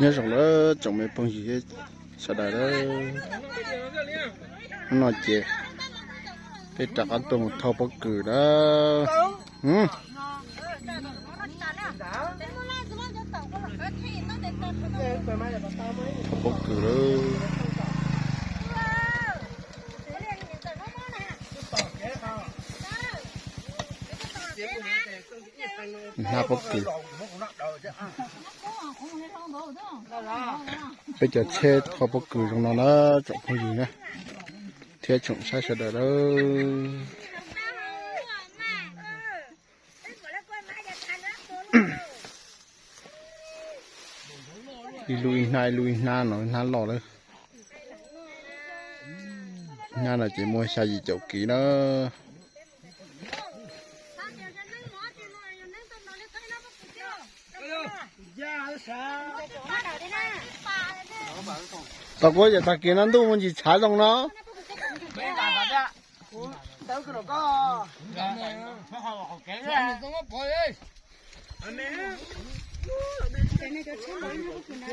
Nyob zoo lawm tsoom me phooj ywg sawv daws lawm. Hnub no ces peb rov qab tuaj mus thauj pob kws lawm. Thauj pob kws lawm. Hnab pob kws. Peb cov tsheb thauj pob kws zoo no na tsoom phooj ywg na, thiab tsoom saib sawv daws lawm. Ib lub ib hnab ib lub ib hnab no hnab loj lawm. Hnab no ces muaj xya yim caum kiv na. Tau kuv yam tag kis no ntuj mus ntsis tshav zoo no.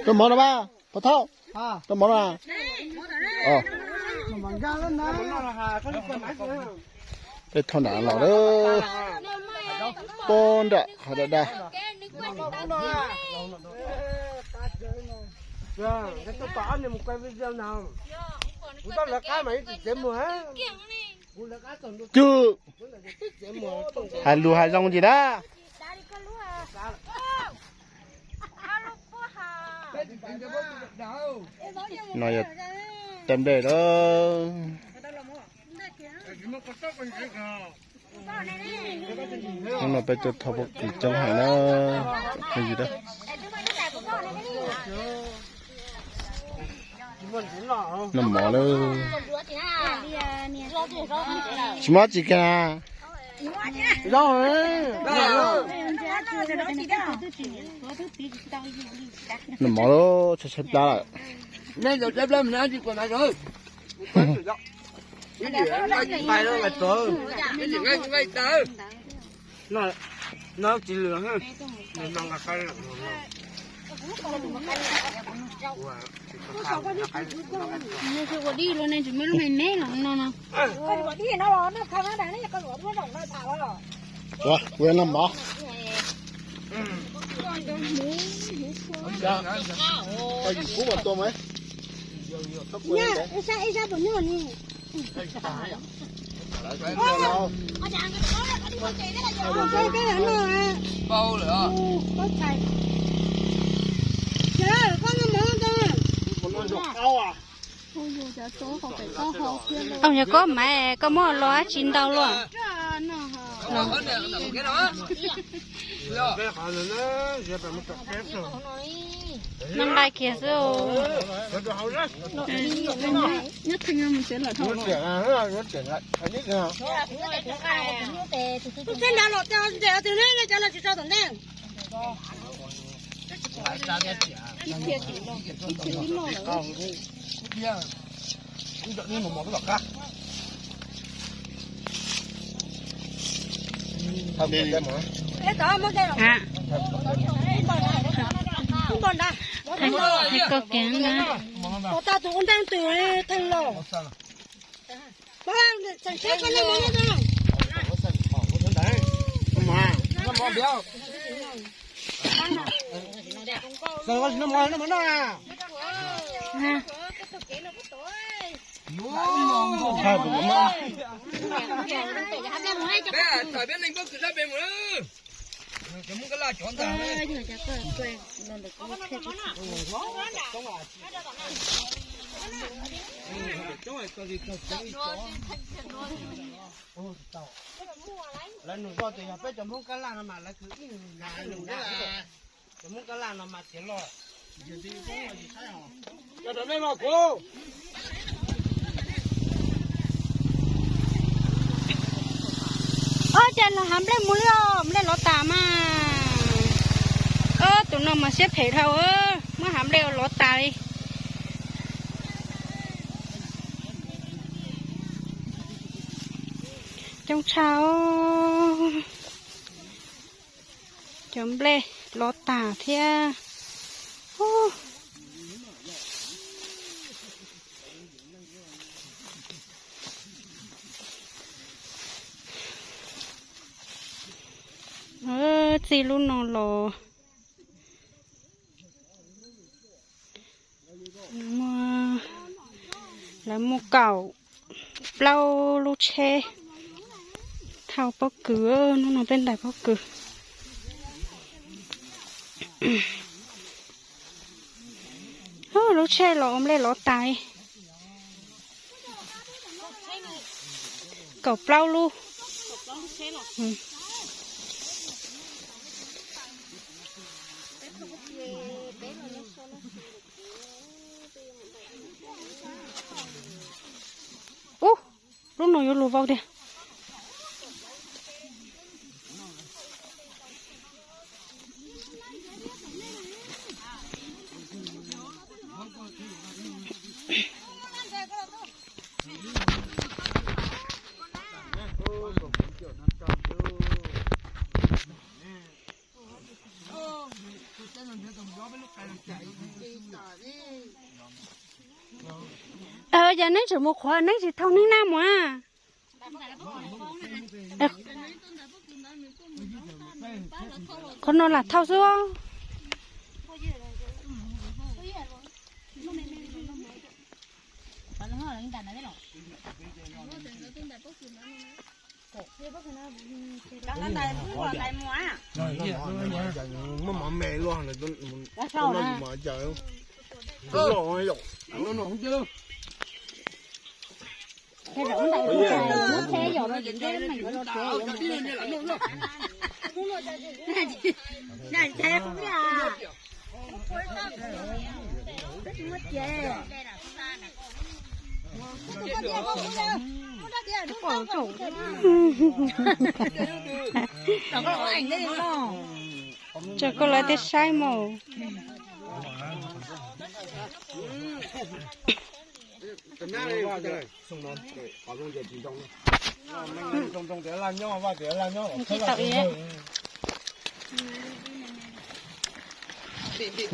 Rau mov no mas, pov thauj. Rau mov no. Peb thauj nram los lawm. Poob nram qhov daj daj. Cwb, hais lus hais zoo ntsis na. No yog tej nplej lawm. Hnub no peb tuaj thauj pob kws coob heev na. Noj mov lawm. Tsis muaj dab tsi kiag na. Noj mov lawm, tshaib tshaib plab lawm. Ua dib los ne, tsis muaj lub me me los no no. Ua, kuv noj mov. Ib sab, ib sab puas nyuaj ni? Au, yog koj mas koj muab los dab tsi ntau luaj? Noj nqaij kiag xwb. Thaj koj kiag na. Lawv nug zoj tias yog peb cov Hmoob Kab Laj no mas lawv kwv ib nus na, cov Hmoob Kab Laj no mas tiav loj. Ob, cas los hav nplej mus li os, nplej lov tas mas. Ob, tus no mas siab phem dhau, muab hav nplej lov tas li. Coob tshaj os. Cov nplej lov tas thiab. Ub, tij lub no los muaj, lawv muaj kaum plaub lub tsheb thauj pob kws, hnub no peb ntais pob kws. Lub tsheb los ua nplej lov tas. Kaum plaub lub. Ub, lub no yuav luag vau tiag. Yog neeb tseem mus qhuav, neeb tsis thauj neeb nab mus. Qhov no lam thauj xwb. Tso koj lawv tej saib mus.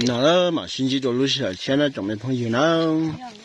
No mam sib ntsib rau lub sij hawm tshiab na tsoom me phooj ywg nawb.